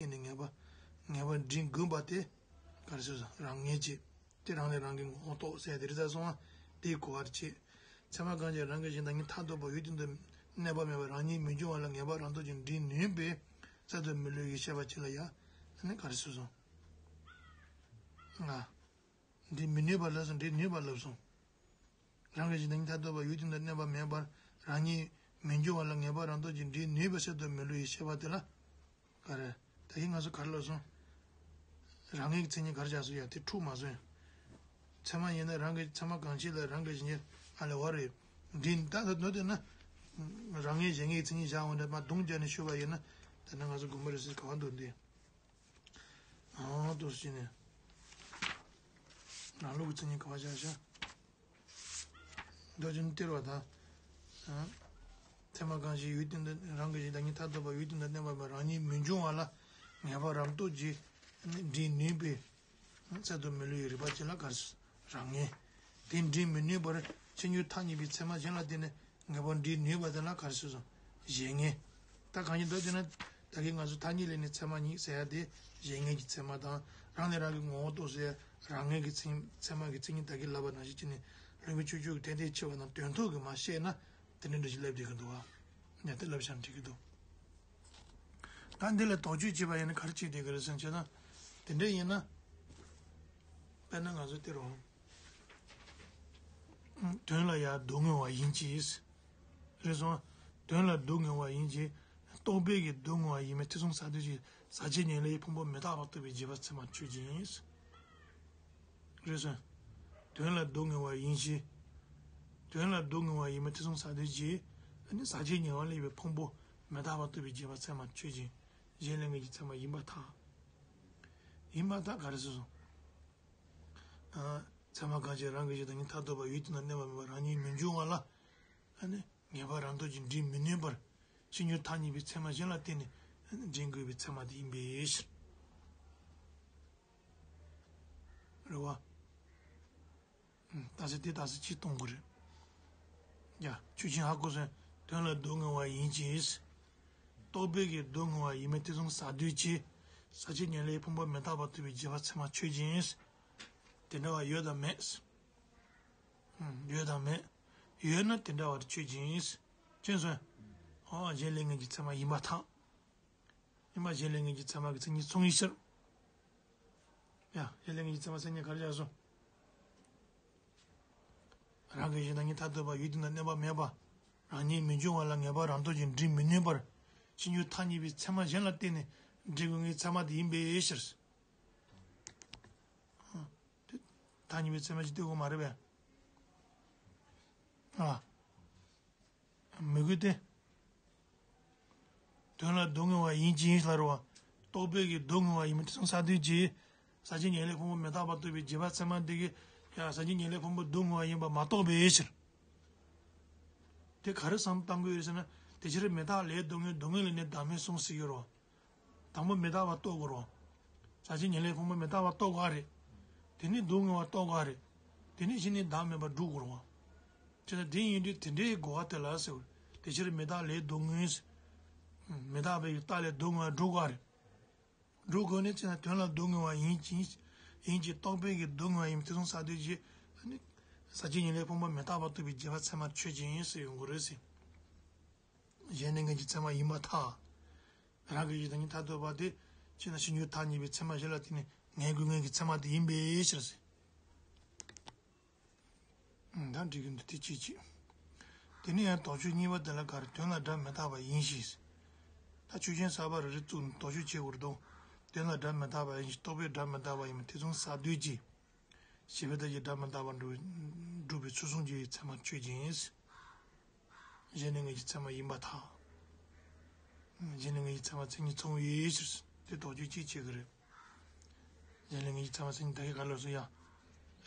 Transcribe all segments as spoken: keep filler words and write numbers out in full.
ནས་ངེས་པ་ངེས་པར་འདྲེན་དགོས་པ་དེ་ག་རེ་ཟེར་སོང་། རང་ངེས་བྱེད། དེ་རང་ལས་རང་གི་ངོ་བོ་རྟོགས་ཟེར་དེ་རེད་ས་སོང་བ། དེའི་གོ་བར་བྱེད། ཚད་མ་གང་ཞིག་རང་གི་གཞན་དང་གཉིས་མཐར་ཐུག་པ་ཡུལ་དེ་དུ་གནས་པ་མེད་པར་རང་ཉིད་མི་འབྱུང་བ་ལ་ངེས་པ་རང་སྟོབས་ཀྱིས་འདྲེན་ནུས་པས་གསར་དུ་མི་བསླུ་བའི་ཤེས་པ་ཅིག་ལ་ཡང་ནི་ག་རེ་ཟེར་སོང་། ང་འདྲེན་མི་ནུས་པ་ལབ་སོང་། འདྲེན་ནུས་པ་ལབ་སོང་། རང་གི་གཞན་དང་མཐར་ཐུག་པ་ཡུལ་དེ་དུ་གནས་པ་མེད་པར་རང་ཉིད་མི་འབྱུང་བ་ལ་ངེས་པ་རང་སྟོབས་ཀྱིས་འདྲེན་ནུས་པས་གསར་དུ་མི་བསླུ་བའི་ཤེས་པ་དེ་ལ། ག་རེ། ད་གིན་ང་ཚོ་ག་རེ་ལབ་སོང་། རང་ངེས་ཀྱི་མཚན་ཉིད་ག་རེ་བཞག་སོང་། ཡ་དེ་འཁྲུག་མ་སོང་། ཚད་མ་ཡིན་ན་རང་གི་ཚད་མ་གང་ཞིག་ལ་རང་གི་གཞན་གྱི་ཨ་ལས་བར་རེད། འདི་ད་ད་ནོ་དེ་ན། རང་ངེས་གཞན་ངེས་ཀྱི་མཚན་ཉིད་བཞག་འོང་འདྲ་མ་གདུང་རྒྱག་ནས་ཤོད་པ་ཡིན་ན། དེ་ན་ང་ཚོ་དགོངས་པ་རེད་ཟེར་ག་བ་འདུག་འདི། ཨང་ཏོ་ཟེར་ནས། རང་ལུགས་ཀྱི་མཚན་ཉིད་ག་བ་བཞག་བཞག་མདོ་རྒྱུད་སྟེར་བ་དང་། ཚད་མ་གང་ཞིག་ཡུལ་དེ་འདི་རང་གི་གཞན་དང་གཉིས་མཐར་ཐུག་པ་ཡུལ་དེ་འདི་གནས་པ་མེད་རང་ཉིད་མི་འབྱུང་བ་ལ་ངེས་པ་རང་སྟོབས་ཀྱིས་འདྲེན་ནུས་པས་གསར་དུ་མི་བསླུ་བའི་རིག་པ་ཅིག་ལ་ག་རེ་ཟེར། རང་ངེས། དེ་འདྲེན་མི་ནུས་པར་ཕྱི་འགྱུར་ཐ་སྙད་པའི་ཚད་མ་གཞན་ལ་བརྟེན་ནས་ངེས་པར་འདྲེན་ནུས་པ་དེ་ལ་ག་རེ་ཟེར་སོང་། གཞན་ངེས། ད་གང་ཡིན་འདོད་ཅེ་ན། ད་གིན་ང་ཚོ་ཐ་སྙད་ལས་ནི་ཚད་མ་ཉིད་ཟེར་ཡ་དེ་གཞན་ངེས་ཀྱི་ཚད་མ་དང་རང་ལས་རང་གི་ངོ་བོ་རྟོགས་ཟེར་ཡ་རང་ངེས་ཀྱི་ཚད་ཚད་མ་གི་མཚན་ཉིད་ད་གིན་ལབ་པ་ནང་བཞིན་བྱས་ནས་ལུང་པའི་ཁྱད་ཆོས་ཀྱི་དོན་དེ་ཕྱེ་བ་དང་དོན་ཐོག་གི་མ་བཤད་ན་དེ་འདྲ་འདྲ་ཞིག་ལབ་བསྡད་ཀྱི་འདུག་བ། ཉ་དེ་ལབ་བཞག་འགྲིག་གི་འདུག་ད་འདི་ལ་དོགས་གཅོད་བྱེད་པ་ཡིན་ན་ག་རེ་བྱེད་བསྡད་ཀྱི་རེད་ཟེར་བྱས་ན། དེ་འདྲ་ཡིན་ན། དཔེར་ན་ང་ཚོ་དེ་རུ། དོན་ལ་ཡང་སྡུག་བསྔལ་བ་ཡིན་གྱི། རེད་སོང་། དོན་ལ་སྡུག་བསྔལ་བ་ཡིན་གྱི། རྟོག་པས་ཀྱི་སྡུག་བསྔལ་བ་ཡིན་མིན་ཐེ་ཚོམ་ཟ་འདོད་ཀྱི་ཟག་བཅས་ཉེར་ལེན་ཕུང་པོ་མི་རྟག་པ་རྟོགས་པའི་རྗེས་དཔག་ཚད་མར་ཆོས་ཅན། རེད་སོང་། དོན་ལ་སྡུག་བསྔལ་བ་ཡིན་གྱི། དོན་ལ་སྡུག་བསྔལ་བ་ཡིན་མིན་ཐེ་ཚོམ་ཟ་འདོད་ཀྱི། ཨ་ནི་ཟག་བཅས་ཉེར་ལེན་པའི་ཕུང་པོ་མི་རྟག་པ་རྟོགས་པའི་རྗེས་དཔག་ཚད་མར་ཆོས་ཅན། གཞན་ལས་ངེས་ཀྱི་ཚད་མ་ཡིན་པར་ཐལ། ཡིན་པར་ཐལ་ག་རེ་ཟེར་སོང་། ཚད་མ་གང་ཞིག་རང་གི་གཞན་དང་གཉིས་མཐར་ཐུག་པ་ཡུལ་དེ་ན་གནས་པ་མེད་པར་རང་ཉིད་མི་འབྱུང་བ་ལ། ཨ་ནི་ངེས་པ་རང་སྟོབས་ཀྱིས་འདྲེན་མི་ནུས་པར་ཕྱི་འགྱུར་ཐ་སྙད་པའི་ཚད་མ་གཞན་ལ་བརྟེན་ནས་འདྲེན་དགོས་པའི་ཚད་མ་དེ་ཡིན་པའི་ཕྱིར། རེད་བ། ད་ཚེ་དེ་ད་ཚེ་ཅི་གཏོང་དགོས་རེད། ཡ། ཆོས་ཅན་ཧ་གོ་སོང་། དོན་ལ་སྡུག་བསྔལ་བ་ཡིན་གྱི། རྟོག་པས་ཀྱི་སྡུག་བསྔལ་བ་ཡིན་མིན་ཐེ་ཚོམ་ཟ་འདོད་ཀྱི། ཟག་བཅས་ཉེར་ལེན་ཕུང་པོ་མི་རྟག་པ་རྟོགས་པའི་རྗེས་དཔག་ཚད་མར་ཆོས་ཅན། དེ་འདྲ་བ་ཡོད་དམ་མེད། ཡོད་དམ་མེད། ཡོད་ན་དེ་འདྲ་བར་ཆོས་ཅན། ཅན་སོང་། ཨོ་གཞན་ལས་ངེས་ཀྱི་ཚད་མ་ཡིན་པར་ཐལ། ཡིན་པ་གཞན་ལས་ངེས་ཀྱི་ཚད་མ་གི་མཚན་ཉིད་མཚུངས་ཡིན་ཕྱིར། ཡ། གཞན་ལས་ངེས་ཀྱི་ཚད་མ་མཚན་ཉིད་ག་རེ་བཞག་སོང་། རང་གི་གཞན་དང་གཉིས་མཐར་ཐུག་པ་ཡུལ་དེ་ན་གནས་པ་མེད་པ། རང་ཉིད་མི་འབྱུང་བ་ལ་ངེས་པ་རང་སྟོབས་ཀྱིས་འདྲེན་མི་ནུས་པར། ཕྱི་འགྱུར་ཐ་སྙད་པའི་ཚད་མ་གཞན་ལ་བརྟེན་ནས་འདྲེན་དགོས་ངེས་ཚད་མ་དེ་ཡིན་པའི་ཕྱིར། ཨ། དེ་ཐ་སྙད་པའི་ཚད་མ་ཅིག་སྟེར་དགོས་མ་རེད་པས། ཨ། མི་དགོས་ཏེ། དོན་ལ་སྡུག་བསྔལ་བ་ཡིན་གྱི་ལབ་རེད་བ། རྟོག་པས་ཀྱི་སྡུག་བསྔལ་བ་ཡིན་མིན་ཐེ་ཚོམ་ཟ་འདོད་ཀྱི། ཟག་བཅས་ཉེར་ལེན་ཕུང་པོ་མི་རྟག་པ་རྟོགས་པའི་རྗེས་དཔག་ཚད་མ་འདི་གིས་ཡང་ཟག་བཅས་ཉེར་ལེན་ཕུང་པོ་སྡུག་བསྔལ་བ་ཡིན་པ་མ་རྟོགས་པའི་ཕྱིར། དེ་ག་རེ་བསམ་བཏང་དགོས་ཡོད་ཟེར་ན། དེ་ཕྱིར་མི་རྟག་ལས་སྡུག་བསྔལ་སྡུག་བསྔལ་ལས་ནི་བདག་མེད་གསུངས་ཟེར་གྱི་རེད་བ། དང་པོ་མི་རྟག་པ་རྟོགས་དགོས་རེད་བ། ཟག་བཅས་ཉེར་ལེན་ཕུང་པོ་མི་རྟག་པ་རྟོགས་དགོས་རེད། དེ་ནས་སྡུག་བསྔལ་བ་རྟོགས་དགོས་རེད། དེ་ནས་གཞི་ནས་བདག་མེད་པ་སྒྲུབ་དགོས་རེད་བ། དེ་ལ་དེ་ཡིན་དུས་དེ་འདྲའི་གོ་བ་དེ་ལ་ཟེར་བ། དེ་ཕྱིར་མི་རྟག་ལས་སྡུག་བསྔལ། མི་རྟག་པའི་རྟགས་ལས་སྡུག་བསྔལ་སྒྲུབ་དགོས་རེད། སྒྲུབ་དགོས་ནས་ཅི་ན་དོན་ལ་སྡུག་བསྔལ་བ་ཡིན་གྱི། ཡིན་གྱི་རྟོག་པས་ཀྱི་སྡུག་བསྔལ་བ་ཡིན་ཐེ་ཚོམ་ཟ་འདོད་ཀྱི། ཟག་བཅས་ཉེར་ལེན་ཕུང་པོ་མི་རྟག་པ་རྟོགས་པའི་རྗེས་དཔག་ཚད་མར་ཆོས་ཅན་ཟེར་ཡོང་གི་རེད་ཟེར། གཞན་ལས་ངེས་ཀྱི་ཚད་མ་ཡིན་པར་ཐལ། རང་གི་གཞན་དང་གཉིས་མཐར་ཐུག་པ་དེ་ཅི་ན་ཕྱི་འགྱུར་ཐ་སྙད་པའི་ཚད་མ་གཞན་ལ་བརྟེན་ནས་ངེས་དགོས་ངེས་ཀྱི་ཚད་མ་དེ་ཡིན་པའི་ཕྱིར་ཟེར། ད་འགྲིག་གི་འདུག་དེ་གཅིག་བྱས། དེ་ནས་ཡང་དོགས་གཅོད་གཉིས་པ་དེ་ལ་ག་རེ། དོན་ལ་སྒྲ་མི་རྟག་པ་ཡིན་ཞིང་། ད་ཆོས་ཅན་གསར་པ་རེ་རེ་བཙུགས་ནས་དོགས་གཅོད་བྱེད་དགོས་རེད་དོ། དོན་ལ་སྒྲ་མི་རྟག་པ་ཡིན་ཞིང་རྟོག་པས་སྒྲ་མི་རྟག་པ་ཡིན་པའི་ཐེ་ཚོམ་ཟ་འདོད་ཀྱི། ཞེས་པའི་ལྟར་གྱི་སྒྲ་མི་རྟག་པ་སྒྲུབ་པའི་ཚུལ་གསུམ་གྱི་ཚད་མ་ཆོས་ཅན། གཞན་ལས་ངེས་ཀྱི་ཚད་མ་ཡིན་པར་ཐལ། གཞན་ལས་ངེས་ཀྱི་ཚད་མ་མཚན་ཉིད་མཚུངས་པའི་ཕྱིར། དེ་དོགས་གཅོད་གཅིག་བྱེད་ཀྱི་རེད། གཞན་ལས་ངེས་ཀྱི་ཚད་མ་མཚན་ཉིད་ད་གིན་ག་ལབ་སོང་ཡ།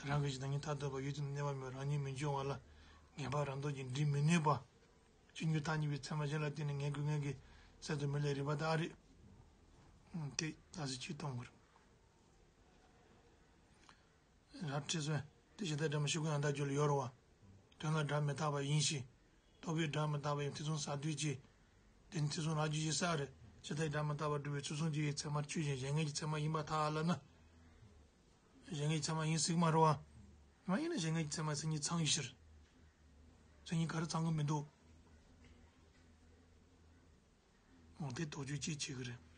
རང་གི་གཞན་དང་གཉིས་མཐར་ཐུག་པ་ཡུལ་དེ་ན་གནས་པ་མེད་པར་རང་ཉིད་མི་འབྱུང་བ་ལ་ངེས་པ་རང་སྟོབས་ཀྱིས་འདྲེན་མི་ནུས་པ། ཕྱི་འགྱུར་ཐ་སྙད་པའི་ཚད་མ་གཞན་ལ་བརྟེན་ནས་ངེས་དགོས་ངེས་ཀྱི་གསར་དུ་མི་ལས་རིགས་པ་དག་རེད། དེ་ད་གཟོད་གཅིག་གཏོང་དགོས་རེད། རབ་ཁྲིད་སོང་། དེ་གཞི་བདག་སྒྲ་མི་ཤེས་ཀུན་ཡང་དག་རྒྱུ་ལ་ཡོད་རེད་བ། དོན་ལ་སྒྲ་མི་རྟག་པ་ཡིན་ཞིང་། རྟོག་པས་སྒྲ་མི་རྟག་པ་ཡིན་ཐེ་ཚོམ་ཟ་འདོད་ཀྱི། དེ་ནི་ཐེ་ཚོམ་རག་རྒྱུ་ཞིག་བསགས་རེད། ཇི་ལྟར་སྒྲ་མི་རྟག་པར་སྒྲུབ་པའི་ཚུལ་གསུམ་གྱི་ཡུལ་ཚད་མར་ཆོས་ཅན། གཞན་ངེས་ཀྱི་ཚད་མ་ཡིན་པར་ཐལ་ལབ་ན། གཞན་ངེས་ཀྱི་ཚད་མ་ཡིན་སྲིད་མ་རེད་བ། མ་ཡིན་ན་གཞན་ངེས་ཀྱི་ཚད་མ་མཚན་ཉིད་ཚང་ཡོད་ཕྱིར། མཚན་ཉིད་ག་རེ་ཚང་གི་མི་འདུག་འོ་དེ་དོགས་གཅོད་ཅིག་བྱེད་ཀྱི་རེད།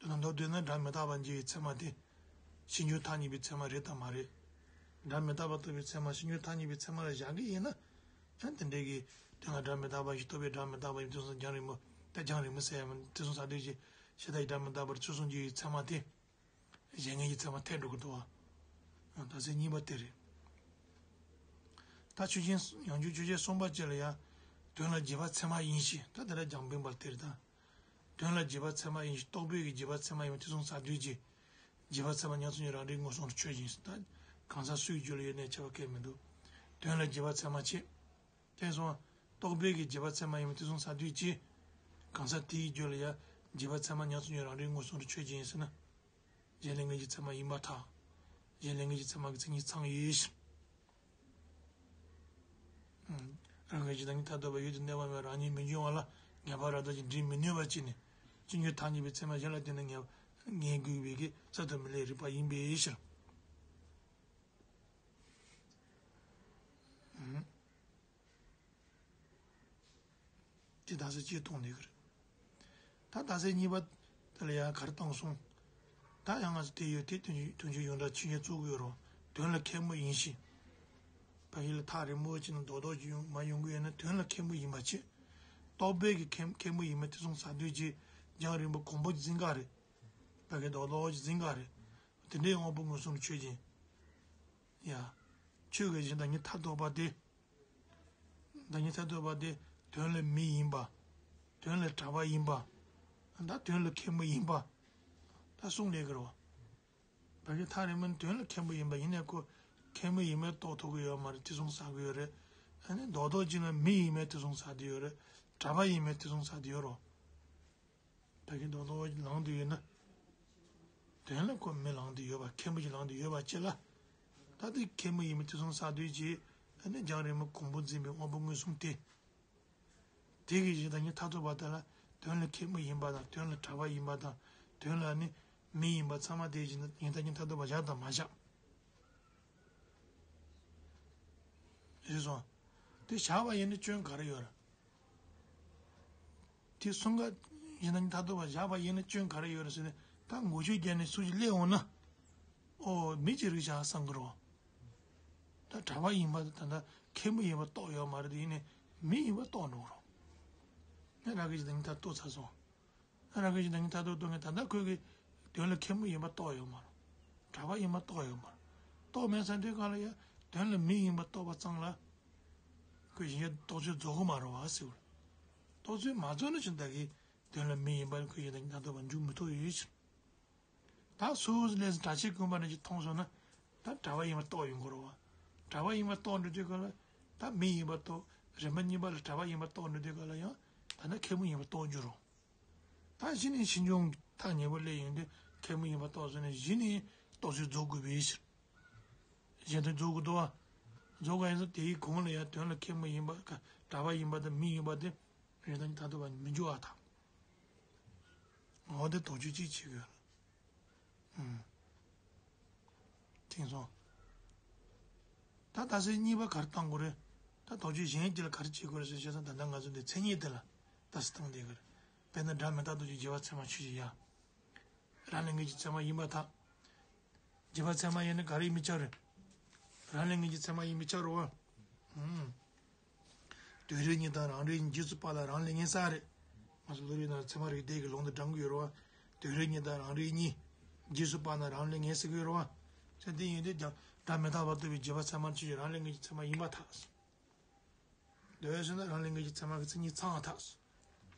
དོན་དམ་དུ་ན་སྒྲ་མི་རྟག་པར་འཇལ་བའི་ཚད་མ་དེ། ཕྱིས་འབྱུང་ཐ་སྙད་པའི་ཚད་མ་རེད་དམ་མ་རེད། སྒྲ་མི་རྟག་པར་རྟོགས་པའི་ཚད་མ་ཕྱིས་འབྱུང་ཐ་སྙད་པའི་ཚད་མ་ལ་བཞག་གི་ཡིན་ན། ཡང་དེ་འདྲའི་གི་དོན་ལ་སྒྲ་མི་རྟག་པ་ཞིག་རྟོགས་པའི་སྒྲ་མི་རྟག་པ་ཡིན་དུས་སོང་རྒྱང་རིང་མོ་ད་རྒྱང་རིང་མོ་ཟེར་ཡང་དེ་སོང་ས་དུས་ཀྱི་ཤེས་བྱ་ཡི་སྒྲ་མི་རྟག་པར་ཚུལ་གསུམ་གྱི་ཚད་མ་དེ། གཞན་ངེས་ཀྱི་ཚད་མ་ཐལ་འགྲོ་གི་འདུག་བ། ད་ཚེ་གཉིས་པ་དེ་རེད། ད་ཆོས་ཅན། ཡང་ཆོས་ཅན་གསུམ་པ་བཅས་ལ་ཡང་། དོན་ལ་རྗེས་དཔག་ཚད་མ་ཡིན་ཞེས། ད་དེ་ལ་རྒྱང་འཕེན་པ་དེ་རེད་ད། དོན་ལ་རྗེས་དཔག་ཚད་མ་ཡིན་ཞེས་རྟོག་པས་ཀྱི་རྗེས་དཔག་ཚད་མ་ཡིན་པ་དེ་སོང་ས་དུས་ཀྱི། རྗེས་དཔག་ཚད་མ་ཉག་ཚོ་ཉིད་རང་རིག་ངོས་བཟུང་དུ་ཆོས་ཅན་ཟེར་ད། གང་ཟག་སུའི་རྒྱུད་ལ་ཡོད་ནས་ཁྱད་པར་གང་ཡང་མི་འདུག་དོན་ལ་རྗེས་དཔག་ཚད་མ་བྱེད། དེ་སོང་། རྟོག་པས་ཀྱི་རྗེས་དཔག་ཚད་མ་ཡིན་པ་དེ་སོང་ས་དུས་ཀྱི། གང་ཟག་དེའི་རྒྱུད་ལ་ཡང་རྗེས་དཔག་ཚད་མ་ཉག་ཚོ་ཉིད་རང་རིག་ངོས་བཟུང་དུ་ཆོས་ཅན་ཟེར་ན། གཞན་ལས་ངེས་ཀྱི་ཚད་མ་ཡིན་པར་ཐལ། གཞན་ལས་ངེས་ཀྱི་ཚད་མ་གི་མཚན་ཉིད་ཚང་ཡོད་ཕྱིར། རང་གི་གཞི་བདག་ཉིད་མཐར་ཐུག་པ་ཡུལ་དུ་གནས་པ་མེད་པར་རང་ཉིད་མི་འབྱུང་བ་ལ་ངེས་པ་རང་སྟོབས་ཀྱིས་འདྲེན་མི་ནུས་པ་ཅིག་ནི། ཕྱིས་འབྱུང་ཐ་སྙད་པའི་ཚད་མ་གཞན་ལ་བརྟེན་ནས་ངེས་ངེས་དགོས་པའི་གི་རྩལ་དུ་མི་ལེན་རིགས་པ་ཡིན་པའི་ཕྱིར། དེ་ད་གཟོད་ཅེས་གཏོང་ནས་ཀྱི་རེད། ད་ད་གཟོད་གཉིས་པ་དེ་ལ་ཡང་ག་རེ་བཏང་སོང་། ད་ཡང་ང་ཚོ་དེ་ཡོད་དེ་དོན་དོན་ཆོས་ཡོངས་གྲགས་ཆོས་ཉིད་བཙུགས་ཀྱི་ཡོད་རུང་དོན་ལ་མཁན་པོ་ཡིན་ཞིང་། བ་ཡིན་ལ་ཐག་རིང་མོ་ཅིག་ནས་རྡོག་རྡོག་ཅིག་ཡོང་མ་ཡོང་གི་ཡོད་ན་དོན་ལ་མཁན་པོ་ཡིན་པ་བྱེད། རྟོག་པས་ཀྱི་མཁན་མཁན་པོ་ཡིན་པ་དེ་སོང་ས་དུས་ཀྱི་རྒྱང་རིང་པོ་གོང་པོ་ཅིག་འཛིན་ག་རེད། བ་གི་རྡོག་རྡོག་ཅིག་འཛིན་ག་རེད། དེ་འདྲའི་དབང་པོ་མངོན་སུམ་དུ་ཆོས་ཅན། ཡ། ཆོས་ཀྱི་གཞི་བདག་ཉིད་མཐར་ཐུག་པ་དེ། བདག་ཉིད་མཐར་ཐུག་པ་དེ་དོན་ལ་མི་ཡིན་པ། དོན་ལ་གྲགས་པ་ཡིན་པ། ད་དོན་ལ་མཁན་པོ་ཡིན་པ། ད་གསུངས་ལས་ཀྱི་རེད་བ། བ་གི་ཐག་རིང་མོ་ནི་དོན་ལ་མཁན་པོ་ཡིན་པ་ཡིན་ནའི་ཁོ་མཁན་པོ་ཡིན་པས་རྟོགས་ཐུབ་ཀྱི་ཡོད་མ་རེད་དེ་སོང་ཟེར་གྱི་ཡོད་རེད། ཨ་ནི་རྡོག་རྡོག་ཅིག་ན་མི་ཡིན་པས་དེ་སོང་ཟེར་གྱི་ཡོད་རེད། གྲགས་པ་ཡིན་པས་དེ་སོང་ཟེར་གྱི་ཡོད་རེད། ད་གིན་རྡོག་རྡོག་ལངས་དུ་ཡོད་ན། དོན་ལ་ཁོ་མི་ལངས་དུ་ཡོད་པ་མཁན་པོ་ཞིག་ལངས་དུ་ཡོད་པ་ཅི་ལ། ད་དེ་མཁན་པོ་ཡིན་མིན་དེ་སོང་ས་དུས་ཀྱི་ཨ་ནི་རྒྱང་རིང་མོ་གོང་པོ་འཛིན་པའི་དབང་པོ་མངོན་སུམ་སྟེ། དེ་གི་གཞི་བདག་ཉིད་མཐར་ཐུག་པ་དེ་ལ་དོན་ལ་མཁན་པོ་ཡིན་པ་དང་དོན་ལ་གྲགས་པ་ཡིན་པ་དང་དོན་ལ་ནི་མི་ཡིན་པ་ཚང་མ་དེ་གཞི་བདག་ཉིད་མཐར་ཐུག་པ་བཞག་དང་མ་བཞག་རེད་སོང་། དེ་བཞག་པ་ཡིན་ན་སྐྱོན་ག་རེ་ཡོད་རེད། དེ་གསུམ་ཀ་ཡིན་ན་མཐར་ཐུག་པ་བཞག་པ་ཡིན་ན་སྐྱོན་ག་རེ་ཡོད་རེད་ཟེར་ནས་ད་ངོ་ཆོས་རྒྱན་ནས་སུ་ཞིག་སླེབས་འོང་ན། ཨོ་མི་གཅིག་རིགས་བཞག་བསམ་གི་རོ། ད་གྲགས་པ་ཡིན་པ་ད་ད་མཁན་པོ་ཡིན་པ་རྟོགས་ཡོད་མ་རེད་དེ་ཡིན་ནས་མི་ཡིན་པ་རྟོགས་འགྲོ་རོ། ངས་རང་གི་ཞི་བདག་ཉིད་མཐར་ཐུག་ཚར་སོང་། རང་གི་ཞི་བདག་ཉིད་མཐར་ཐུག་རྟོགས་མཁན་ད་ལྟ་ཁོས་ཀྱི་དོན་ལ་མཁན་པོ་ཡིན་པ་རྟོགས་ཡོད་མ་རེད། གྲགས་པ་ཡིན་པ་རྟོགས་ཡོད་མ་རེད། རྟོགས་མེད་ས་འདྲའི་སྒང་ལ་ཡང་དོན་ལ་མི་ཡིན་པ་རྟོགས་པ་ཙམ་ལ། ཁོས་གཞན་རྟོགས་ཚོད་རྫོགས་ཀྱི་མ་རེད་བ་ཟེར་བ། རྟོགས་ཚོད་མ་རྫོགས་ན་ཅི་ད་གི་དོན་ལ་མི་ཡིན་པ་ཁོས་ཞི་བདག་ཉིད་མཐར་ཐུག་པ་འཇུག་མི་ཐུབ་ཡོད་ཕྱིར། ད་སོ་སོ་ལས་སུ་གྲགས་ཆེན་ཀུན་པ་ནས་ཅིག་མཐོང་སོང་ན་ད་གྲགས་པ་ཡིན་པ་རྟོགས་ཡོང་གི་རེད་བ། གྲགས་པ་ཡིན་པ་རྟོགས་འགྲོ་དུས་སྒང་ལ་ད་མི་ཡིན་པ་རྟོགས་རིམ་པ་གཉིས་པ་ལ་གྲགས་པ་ཡིན་པ་རྟོགས་འགྲོ་དུས་སྒང་ལ་ཡང་ད་ནི་མཁན་པོ་ཡིན་པ་རྟོགས་འགྱུར་རོ། ད་གཞི་ནས་ཕྱིས་འབྱུང་ཐག་ཉེ་པོ་སླེབས་ཡོང་དུས་མཁན་པོ་ཡིན་པ་རྟོགས་སོང་ནས་གཞི་ནས་རྟོགས་ཚུལ་རྫོགས་དགོས་པའི་ཕྱིར། གཞན་དོན་རྫོགས་དགོས་འདུག་བ། རྫོགས་པ་ཡིན་ཙང་དེའི་གོང་ལ་ཡང་དོན་ལ་མཁན་པོ་ཡིན་པ་ག་གྲགས་པ་ཡིན་པ་དང་མི་ཡིན་པ་དེ་རེད་ད་ནི་ད་དུ་བ་མི་འཇུག་པ་དང་། འོ་དེ་དོགས་གཅོད་ཅིག་བྱེད་དགོས་ལ། ཨུམ། དེང་སང་། ད་ད་སེ་གཉིས་པ་ག་རེ་བཏང་དགོས་རེད། ད་དོགས་གཅོད་གཞན་གཅིག་ལ་ག་རེ་བྱེད་དགོས་རེད་ཟེར་བཤད་ཙང་ད་ལྟ་ང་ཚོ་འདི་མཚན་ཉིད་དེ་ལ་ད་སེ་བཏང་བསྡད་དགོས་རེད། དཔེར་ན་སྒྲ་མི་རྟག་ཏུ་ཀྱི་རྗེས་དཔག་ཚད་མ་ཆོས་ཅན་ཡ། རང་ལས་ངེས་ཀྱི་ཚད་མ་ཡིན་པར་ཐལ། རྗེས་དཔག་ཚད་མ་ཡིན་ན་ག་རེ་ཡིན་མི་ཆགས་རེད། རང་ལས་ངེས་ཀྱི་ཚད་མ་ཡིན་མི་ཆགས་རེད་བ། ཨུམ། དོན་རིག་གཉིས་དང་རང་རིག་གཉིས་རྗེས་སུ་དཔག་ལ་རང་ལས་ངེས་ས་རེད། ང་ཚོ་ལོ་རིམ་ནང་ཚད་མ་རིགས་གཏེར་གྱི་ལུང་དུ་དྲངས་ཀྱི་ཡོད་རེད་བ། དོན་རིག་གཉིས་དང་རང་རིག་གཉིས། རྗེས་སུ་དཔག་ན་རང་ལས་ངེས་ཟེར་གྱི་ཡོད་རེད་བ། ཚེ་འདི་ཡིན་དུས་ཀྱང་སྒྲ་མི་རྟག་པར་རྟོགས་པའི་རྗེས་དཔག་ཚད་མར་ཆོས་ཅན་རང་ལས་ངེས་ཀྱི་ཚད་མ་ཡིན་པར་ཐལ། འདོད་ཟེར་ན་རང་ལས་ངེས་ཀྱི་ཚད་མ་གི་མཚན་ཉིད་ཚང་བ་ཐལ།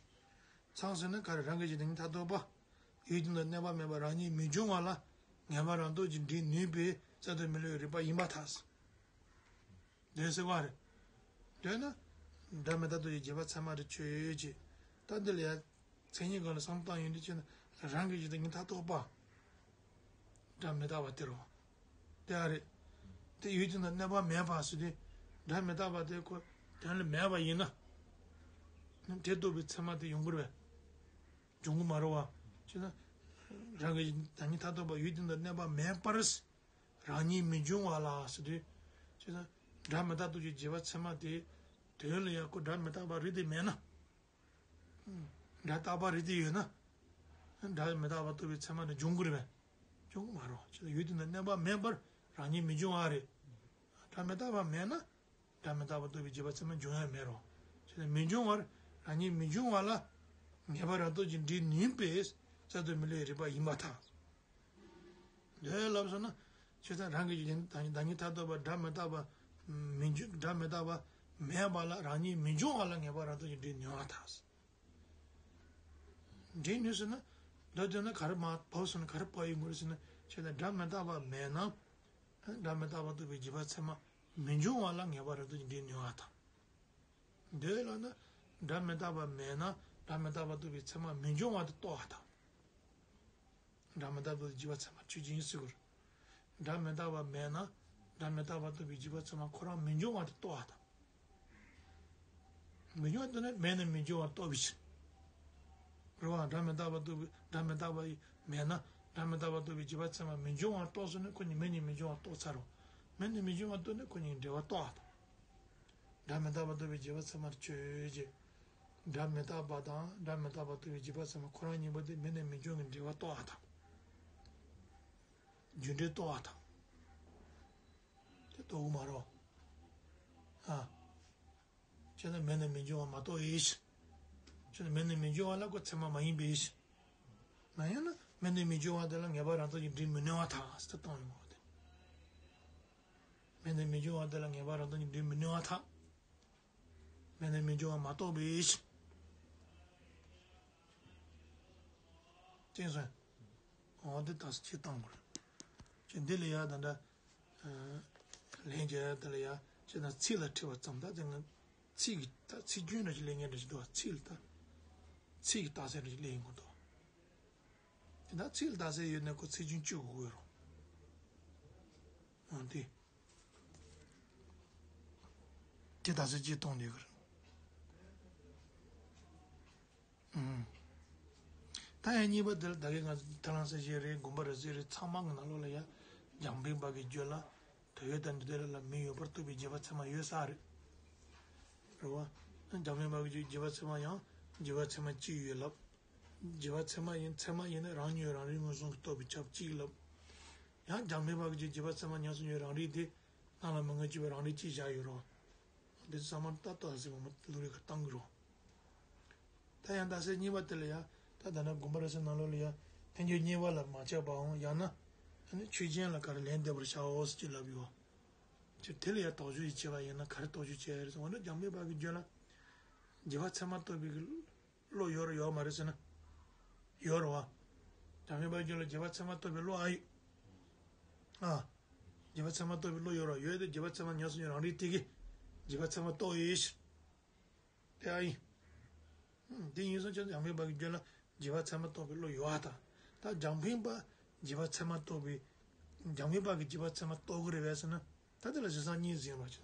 ཚང་ཟེར་ན་ག་རེ་རང་གི་གཞི་བདག་ཉིད་མཐར་ཐུག་པ། ཡུལ་དེ་ན་གནས་པ་མེད་པར་རང་ཉིད་མི་འབྱུང་བ་ལ་ངེས་པ་རང་སྟོབས་ཀྱིས་འདྲེན་ནུས་པའི་རྩལ་དུ་མི་ལུས་རིགས་པ་ཡིན་པར་ཐལ། འདོད་ཟེར་བ་རེད། འདོད་ན། སྒྲ་མི་རྟག་ཏུ་ཡི་རྗེས་དཔག་ཚད་མ་རེ་ཆོས་ཅན། ད་འདི་ལ་ཡང་མཚན་ཉིད་སྒང་ལ་བསམ་བློ་བཏང་ཡོང་དུས་ཅི་ན་རང་གི་གཞི་བདག་ཉིད་མཐར་ཐུག་པ། སྒྲ་མི་རྟག་པ་དེ་རེད། དེ་ཨ་རེད། དེ་ཡུལ་དེ་ན་གནས་པ་མེད་པ་ཟེར་དུས་སྒྲ་མི་རྟག་པ་དེ་ཁོ་དོན་ལ་མེད་པ་ཡིན་ན། དེ་རྟོགས་པའི་ཚད་མ་དེ་ཡོང་གི་རེད་ འབྱུང་གི་མ་རེད་བ། བྱས་ན་རང་གི་བདག་ཉིད་མཐར་ཐུག་པ་ཡུལ་དེ་དང་གནས་པ་མེད་པར་རང་ཉིད་མི་འབྱུང་བ་ལ་ཟེར་དུས། བྱས་ན་སྒྲ་མི་རྟག་སྟོབས་ཀྱིས་བྱས་པ་ཚད་མ་དེ་དོན་ལ་ཡང་ཁོ་སྒྲ་མི་རྟག་པ་རིགས་དེ་མེད་ན། སྒྲ་རྟག་པ་རིགས་དེ་ཡོད་ན། སྒྲ་མི་རྟག་པ་རྟོགས་པའི་ཚད་མ་དེ་འབྱུང་གི་རེད་པས། འབྱུང་གི་མ་རེད། བྱས་ན་ཡུལ་དེ་དང་གནས་པ་མེད་པར་རང་ཉིད་མི་འབྱུང་བ་རེད། སྒྲ་མི་རྟག་པ་མེད་ན། སྒྲ་མི་རྟག་པ་རྟོགས་པའི་བྱས་པ་ཚད་མ་འབྱུང་ཡ་མེད་རོ། བྱས་ན་མི་འབྱུང་བར་རང་ཉིད་མི་འབྱུང་བ་ལ་ངེས་པ་རང་སྟོབས་ཀྱིས་འདྲེན་ནུས་པས་གསར་དུ་མི་སླུ་བའི་རིགས་པ་ཡིན་པར་ཐལ། འདོད་ལབ་སོང་ན། བྱས་ཙང་རང་གི་ཡུལ་ཅན་བདག་ཉིད་མཐར་ཐུག་པ་སྒྲ་མི་རྟག་པ་མི་འབྱུང་སྒྲ་མི་རྟག་པ་མེད་པ་ལ་རང་ཉིད་མི་འབྱུང་བ་ལ་ངེས་པ་རང་སྟོབས་ཀྱིས་འདྲེན་ནུས་པར་ཐལ། འདྲེན་ནུས་ཟེར་ན། མདོར་བསྡུས་ན་ག་རེ་མར་བབས་སོང་ན་ག་རེ་བབས་ཡོང་གི་རེད་ཟེར་ན། བྱས་ཙང་སྒྲ་མི་རྟག་པ་མེད་ན། སྒྲ་མི་རྟག་པ་རྟོགས་པའི་བྱས་པ་ཚད་མ་མི་འབྱུང་བ་ལ་ངེས་པ་རང་སྟོབས་ཀྱིས་འདྲེན་ནུས་པར་ཐལ། འདོད་ལབ་ན། སྒྲ་མི་རྟག་པ་མེད་ན་སྒྲ་མི་རྟག་པ་རྟོགས་པའི་ཚད་མ་མི་འབྱུང་བ་དེ་རྟོགས་པར་ཐལ། སྒྲ་མི་རྟག་པ་རྟོགས་པའི་བྱས་པ་ཚད་མ་ཆོས་ཅན་ཟེར་དགོས་རེད། སྒྲ་མི་རྟག་པ་མེད་ན་སྒྲ་མི་རྟག་པ་རྟོགས་པའི་བྱས་པ་ཚད་མ་ཁོ་རང་མི་འབྱུང་བ་དེ་རྟོགས་པར་ཐལ། མི་འབྱུང་བ་དེ་ནི་མེད་ན་མི་འབྱུང་བ་རྟོགས་པའི་ཕྱིར། རེད་བ། སྒྲ་མི་རྟག་པ་རྟོགས་པའི་སྒྲ་མི་རྟག་པ་མེད་ན་སྒྲ་མི་རྟག་པ་རྟོགས་པའི་བྱས་པ་ཚད་མ་མི་འབྱུང་བ་རྟོགས་སོང་ན་ཁོ་གཉིས་མེད་ནས་མི་འབྱུང་བ་རྟོགས་ཚར་རོ། མེད་ནས་མི་འབྱུང་བ་རྟོགས་ན་ཁོ་གཉིས་འབྲེལ་བ་རྟོགས་པར་ཐལ། སྒྲ་མི་རྟག་པ་རྟོགས་པའི་བྱས་པ་ཚད་མར་ཆོས་ཅན། སྒྲ་མི་རྟག་པ་དང་སྒྲ་མི་རྟག་པ་རྟོགས་པའི་བྱས་པ་ཚད་མ་ཁོ་རང་གཉིས་པོ་དེ་མེད་ནས་མི་འབྱུང་གི་འབྲེལ་བ་རྟོགས་པར་ཐལ། རྒྱུ་འབྲས་རྟོགས་པར་ཐལ། དེ་རྟོགས་གི་མ་རེད། ཨ། བྱས་ན་མེད་ནས་མི་འབྱུང་བ་མ་རྟོགས་ཡིན་ཞིང་། བྱས་ན་མེད་ནས་མི་འབྱུང་བ་ལ་ཁོ་ཚད་མ་མ་ཡིན་པའི་ཕྱིར། མ་ཡིན་ན་མེད་ནས་མི་འབྱུང་བ་དེ་ལ་ངེས་པ་རང་སྟོབས་ཀྱིས་འདྲེན་མི་ནུས་པར་ཐལ་ཟེར་བཏང་ཡོང་བ་དེ། མེད་ནས་མི་འབྱུང་བ་དེ་ལ་ངེས་པ་རང་སྟོབས་ཀྱིས་འདྲེན་མི་ནུས་པར་ཐལ། མེད་ནས་མི་འབྱུང་བ་མ་རྟོགས་པའི་ཕྱིར། བསྟན་སོང་། འོ་འདི་དག་ས་ཅིག་བཏང་དགོས་རེད། ཅེས་འདི་ལ་ཡ་ད་ལྟ། ལན་རྒྱག་ཡ་དེ་ལ་ཡ་ཅེ་ན་ཚིག་ལ་འཁྲི་བ་ཙམ་ད་དེ་ང་ཚིག་གི་ད་ཚིག་རྒྱུན་འདྲ་ཞིག་ལེན་མཁན་འདྲ་ཞིག་འདུག་བ། ཚིག་ལ་ད་ཚིག་གི་རྟགས་གསལ་འདྲ་ཞིག་ལེན་ཡོང་གི་འདུག་དེ་ད་ཚིག་ལ་རྟགས་གསལ་ཡོད་ན་ཁོ་ཚིག་རྒྱུན་གཅོད་དགོས་རོ། འོ་དེ། དེ་ད་ཚོད་ཅིག་གཏོང་འདོད་ཀྱི་རེད། ཨུམ། ད་ཡང་གཉིས་པ་དེ་ལ་ད་གིན་ང་ཚོ་ཐར་ལམ་གསལ་བྱེད་རེད། དགོངས་པ་རབ་གསལ་རེད། ཚང་མ་གི་ནང་ལོགས་ལ་ཡང་འཇམ་དཔལ་དཔའ་གི་རྒྱུད་ལ་དོན་ཡོད་དང་འབྲེལ་ལ་མིང་ཡོད་པར་རྟོགས་པའི་བྱས་པ་ཚད་མ་ཡོད་ས་རེད། རེད་བ། འཇམ་དཔལ་དཔའ་གི་རྒྱུད་བྱས་པ་ཚད་མ་ཡང་བྱས་པ་ཚད་མ་གཅིག་ཡོད་ལབ། བྱས་པ་ཚད་མ་ཡིན་ཚད་མ་ཡིན་ན་རང་ཉིད་རང་རིག་མངོན་སུམ་གྱིས་རྟོགས་པའི་ཁྱབ་གཅིག་ལབ། ཡང་འཇམ་དཔལ་དཔའ་གི་རྒྱུད་བྱས་པ་ཚད་མ་ཉམས་སུ་མྱོང་རང་རིག་དེ་སྣང་ལ་མི་མངོན་གཅིག་པའི་རང་རིག་གཅིག་བཞག་ཡོད་རོ། འདི་ཚང་མ་ལྟ་ལྟ་ཟེར་བ་མ་ལུགས་རེ་ཁ་བཏང་གི་རོ། ད་ཡང་རྟགས་གསལ་གཉིས་པ་དེ་ལ་ཡང་ད་ད་ནི་དགོངས་པ་རབ་གསལ་ནང་ལོགས་ལ་ཡང་ཐལ་འགྱུར་གཉིས་པ་ལ་མ་ཆགས་པའམ་ཡང་ན་ཨ་ནི་ཆོས་ཅན་ལ་ག་རེ་ལན་འདེབས་པར་བྱའོ་ཟེར་གྱི་ལབ་ཡོད། ཅེས་དེ་ལ་ཡང་དོགས་གཅོད་ཅིག་བྱས་པ་ཡིན་ན་ག་རེ་དོགས་གཅོད་བྱས་ཡོད་རེད་ཟེར་བ་ནི་འཇམ་དཔལ་དཔའ་གི་རྒྱུད་ལ་བྱས་པ་ཚད་མ་རྟོགས་པའི་གི་བློ་ཡོད་རེད་ཡོད་མ་རེད་ཟེར་ན། ཡོད་རེད་བ། འཇམ་དཔལ་དཔའི་རྒྱུད་ལ་བྱས་པ་ཚད་མ་རྟོགས་པའི་བློ་ཨ་ཡོད། ཨ། བྱས་པ་ཚད་མ་རྟོགས་པའི་བློ་ཡོད་རེད་ཡོད་དེ་བྱས་པ་ཚད་མ་ཉམས་སུ་མྱོང་རང་རིག་དེ་གིས་བྱས་པ་ཚད་མ་རྟོགས་ཡོད་ཕྱིར། དེ་ཨ་ཡིན། དེ་ཡིན་སོང་ཙང་འཇམ་དཔལ་དཔའ་གི་རྒྱུད་ལ་བྱས་པ་ཚད་མ་རྟོགས་པའི་བློ་ཡོད་ཨ་ད། ད་འཇམ་དཔལ་དཔའ་བྱས་པ་ཚད་མ་རྟོགས་པའི། འཇམ་དཔལ་དཔའ་གི་བྱས་པ་ཚད་མ་རྟོགས་ཀྱི་རེད་པས་ཟེར་ན། ད་དེ་ལ་གཞི་གསུམ་གཉིས་ཟིན་པ་ཅིག་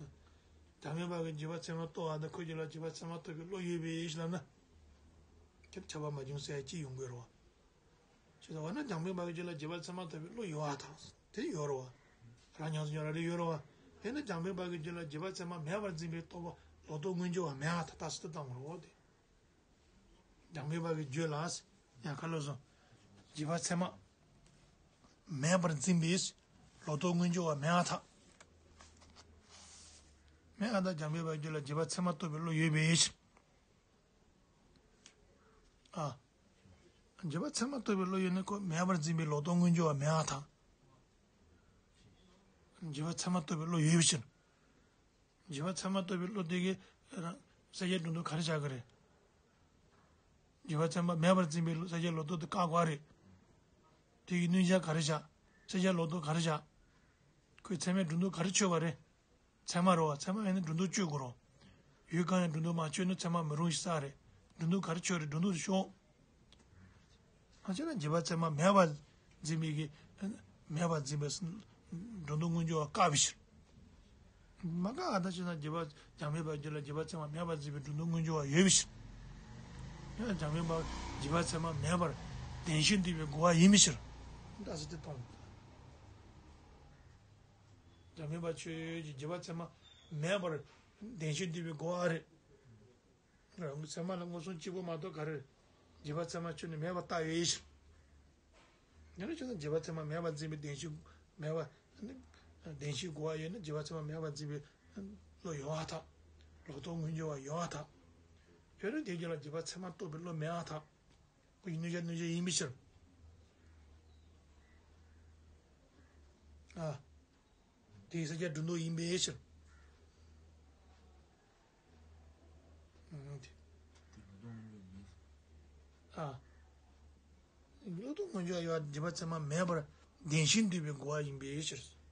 དང་། འཇམ་དཔལ་དཔའ་གི་བྱས་པ་ཚད་མ་རྟོགས་པ་དང་ཁོའི་རྒྱུད་ལ་བྱས་པ་ཚད་མ་རྟོགས་པའི་བློ་ཡོད་པའི་ཕྱིར་ལབ་ན། དེར་ཁྱབ་པ་མ་བྱུང་ཟེར་ཡ་ཅིག་ཡོང་གི་རེད་བ། ཅེས་པ་ན་འཇམ་དཔལ་དཔའ་གི་རྒྱུད་ལ་བྱས་པ་ཚད་མ་རྟོགས་པའི་བློ་ཡོད་པ་དང་དེ་ཡོད་རེད་བ། རང་ཉམས་སུ་མྱོང་རང་རིག་ཡོད་རེད་བ། དེ་ནི་འཇམ་དཔལ་དཔའ་གི་རྒྱུད་ལ་བྱས་པ་ཚད་མ་མེད་པར་འཛིན་པའི་རྟོག་པ་ལོག་རྟོག་མངོན་གྱུར་བ་མེད་པ་དང་རྟགས་སུ་བཏང་བ་རེད་བ་དེ། འཇམ་དཔལ་དཔའ་གི་རྒྱུད་ལ་ཡང་ཁ་ལོ་སོ། བྱས་པ་ཚད་མ་མེད་པར་འཛིན་པའི་ལོག་རྟོག་མངོན་གྱུར་བ་མེད་པར་ཐལ། མེད་པར་ཐལ། འཇམ་དཔལ་དཔའ་གི་རྒྱུད་ལ་བྱས་པ་ཚད་མ་རྟོགས་པའི་བློ་ཡོད་པའི་ཕྱིར། ཨ། བྱས་པ་ཚད་མ་རྟོགས་པའི་བློ་ཡོད་ན་ཁོ་མེད་པར་འཛིན་པའི་ལོག་རྟོག་མངོན་གྱུར་བ་མེད་པར་ཐལ། བྱས་པ་ཚད་མ་རྟོགས་པའི་བློ་ཡོད་པའི་ཕྱིར། བྱས་པ་ཚད་མ་རྟོགས་པའི་བློ་དེ་གིས་རང་སེལ་བྱེད་སྒྲོ་འདོགས་ག་རེ་བྱ་གི་རེད། བྱས་པ་ཚད་མ་མེད་པར་འཛིན་པའི་སེལ་བྱེད་ལོག་རྟོག་དེ་བཀག་དགོས་རེད། དེ་ཡི་གནོད་བྱ་ག་རེ་བྱ། སེལ་བྱེད་ལོག་རྟོག་ག་རེ་བྱ། ཁོས་ཚད་མའི་སྒྲོ་འདོགས་ག་རེ་ཆོད་པ་རེད། ཚད་མ་རེད་བ། ཚད་མ་ཡིན་ན་སྒྲོ་འདོགས་གཅོད་དགོས་རེད། ཡུལ་གང་ཡང་སྒྲོ་འདོགས་མ་ཆོད་ན་ཚད་མ་མི་རུང་ཞིག་ས་རེད། སྒྲོ་འདོགས་ག་རེ་ཆོད་རེད། སྒྲོ་འདོགས་དེ་ཤོག་ཨ་ཅེ་ན་བྱས་པ་ཚད་མ་མེད་པར་འཛིན་པའི་གི། མེད་པར་འཛིན་པའི་སྒྲོ་འདོགས་མངོན་གྱུར་བ་བཀག་པའི་ཕྱིར། མ་བཀག་ཨ་ད་ཅེ་ན་བྱས་པ་འཇམ་དཔལ་དཔའི་རྒྱུད་ལ་བྱས་པ་ཚད་མ་མེད་པར་འཛིན་པའི་སྒྲོ་འདོགས་མངོན་གྱུར་བ་ཡོད་པའི་ཕྱིར། ཡང་བྱམས་པའི་བར་འཇིགས་པ་མཚན་མ་མེད་པར་བདེན་བཞིར་འདུས་པའི་གོ་བ་ཡིན་པའི་ཕྱིར། ད་ཟེར་ཏེ་གཏོང་། བྱམས་པའི་བར་ཆོས་ཀྱི་འཇིགས་པ་མཚན་མ་མེད་པར་བདེན་བཞིར་འདུས་པའི་གོ་བ་རེད། རང་གི་ཚད་མ་ལ་མངོན་སུམ་གཅིག་པོ་མ་གཏོགས་ག་རེ་རེད། འཇིགས་པ་མཚན་མ་ཁྱོན་ནས་མེད་པར་བལྟ་ཡོད་ཕྱིར། ཡང་ན་ཁྱོད་ཚོ་འཇིགས་པ་མཚན་མ་མེད་པར་འཛིན་པའི་བདེན་བཞི་མེད་པ། བདེན་བཞིའི་གོ་བ་ཡོད་ན་འཇིགས་པ་མཚན་མ་མེད་པར་འཛིན་པའི་བློ་ཡོང་བ་དང་། ལོག་རྟོག་མངོན་གྱུར་བ་ཡོང་བ་དང་། ཁྱོད་རང་དེ་རྒྱུད་ལ་འཇིགས་པ་མཚན་མ་རྟོགས་པའི་བློ་མེད་པ་དང་། ཁོ་ཡི་གནོད་བྱ་གནོད་བྱེད་ཡིན་པའི་ཕྱིར། ཨ། དེ་ཡི་ས་སྐྱ་སྒྲོ་འདོགས་ཡིན་པའི་ཕྱིར། ཨ། བློ་ལྡོག་མངོན་གྱུར་ཡོད་པ་འཇིགས་པ་མཚན་མ་མེད་པར་བདེན་བཞིར་འདུས་པའི་གོ་བ་ཡིན་པའི་ཕྱིར།